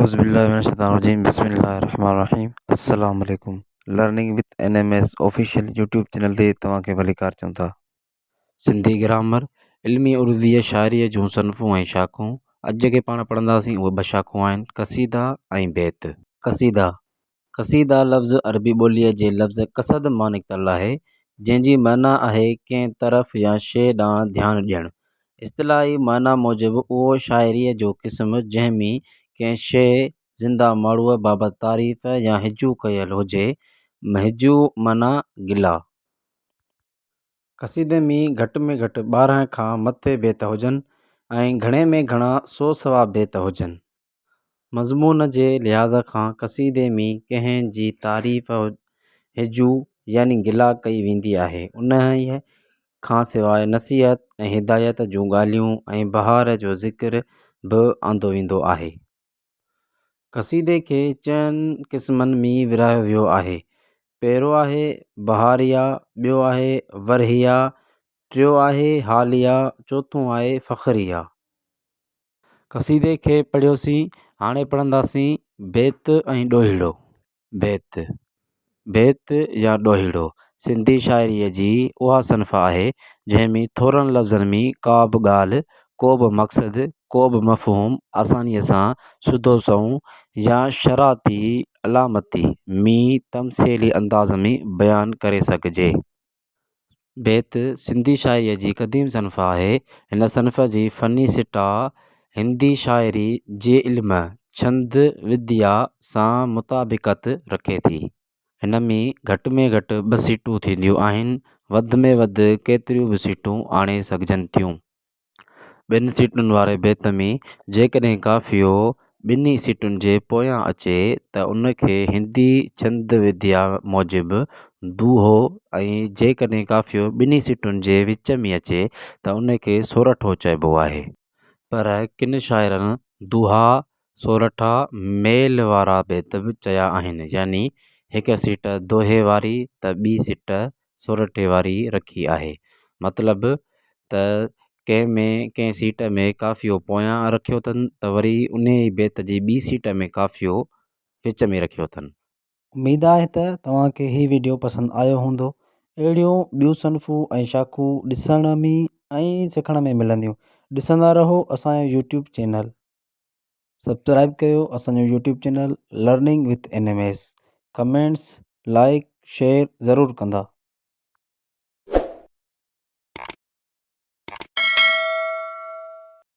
اعوذ بالله من الشيطان الرجيم بسم الله الرحمن الرحيم السلام عليڪم learning with N M S official YouTube channel تي توهان کي ڀليڪار چئون ٿا. سنڌي گرامر، علمي عروضيء شاعريء جون صنفون ۽ شاخون، اڄ جيڪي پاڻ پڙهنداسين اهي ٻه شاخون آهن، قصيدا ۽ بيت. قصيدا، قصيدا لفظ عربي ٻوليء جي لفظ قصد مان نڪتل آهي، جنهن جي معنيٰ آهي ڪنهن طرف يا شيء ڏانهن ڌيان ڏيڻ. اصطلاحي معنيٰ موجب اهو شاعريء جو قسم جنهن ۾ ڪنهن شيء، زنده ماڻهوء بابت تعريف يا هجو ڪيل هجي، هجو معنيٰ گلا. قصيدي ۾ گهٽ ۾ گهٽ 12 کان مٿي بيت هجن ۽ گهڻي ۾ گهڻا سو سوا بيت هجن. مضمون جي لحاظ کان قصيدي ۾ ڪنهن جي تعريف هجو يعني گلا ڪئي ويندي آهي. انهيء کان سواء نصيحت ۽ هدايت جون ڳالهيون ۽ بهار جو ذڪر به آندو ويندو آهي. قصيدي کي چئن قسمن ۾ ورهايو ويو آهي. پهريون آهي بهاريه، ٻيو آهي ورهيه، ٽيون آهي حاليه، چوٿون آهي فخريه. قصيدي کي پڙهيوسين، هاڻي پڙهنداسين بيت ۽ ڏوهيڙو. بيت، بيت يا ڏوهيڙو سنڌي شاعريء جي اها صنف آهي، جنهن ۾ ٿورن لفظن ۾ ڪا به ڳالهه، ڪو به مقصد، ڪو به مفهوم آسانيء سان سڌو سنئون يا شرعتي، علامتي، ۾ تمثيلي انداز ۾ بيان ڪري سگهجي. بيت سنڌي شاعريء جي قديم صنف آهي. هن صنف جي فني سٽاء هندي شاعريء جي علم ڇند وديا سان مطابقت رکي ٿي. هن ۾ گهٽ ۾ گهٽ ٻه سٽون ٿينديون آهن، وڌ ۾ وڌ ڪيتريون به سٽون آڻي سگهجن ٿيون. ٻن سٽن واري بيت ۾ جيڪڏهن قافيو ٻنهي سٽن جي پويان اچي ته ان کي هندي ڇند وديا موجب دوهو ۽ جيڪڏهن قافيو ٻنهي سٽن جي وچ ۾ اچي ته ان کي سورٺو چئبو آهي. پر ڪن شاعرن دوها، سورٺا، ميل وارا بيت به چيا آهن، يعني هڪ سٽ دوهي واري ته ٻي سٽ سورٺي واري رکي آهي. مطلب ته ڪنهن ۾ ڪنهن سيٽ ۾ قافيو پويان رکيو اٿن ته وري انهيء ئي بيت جي ٻي سيٽ ۾ قافيو وچ ۾ رکيو اٿن. اميد آهي ته توهان کي هي وڊيو پسند آيو هوندو. اهڙيون ٻيون صنفون ۽ شاخون ڏسڻ ۾ ۽ سکڻ ۾ ملنديون. ڏسندا رهو اسان جو يوٽيوب چينل. سبسڪرائب ڪيو اسان جو YouTube channel learning with N M S. Comments like share ضرور ڪندا.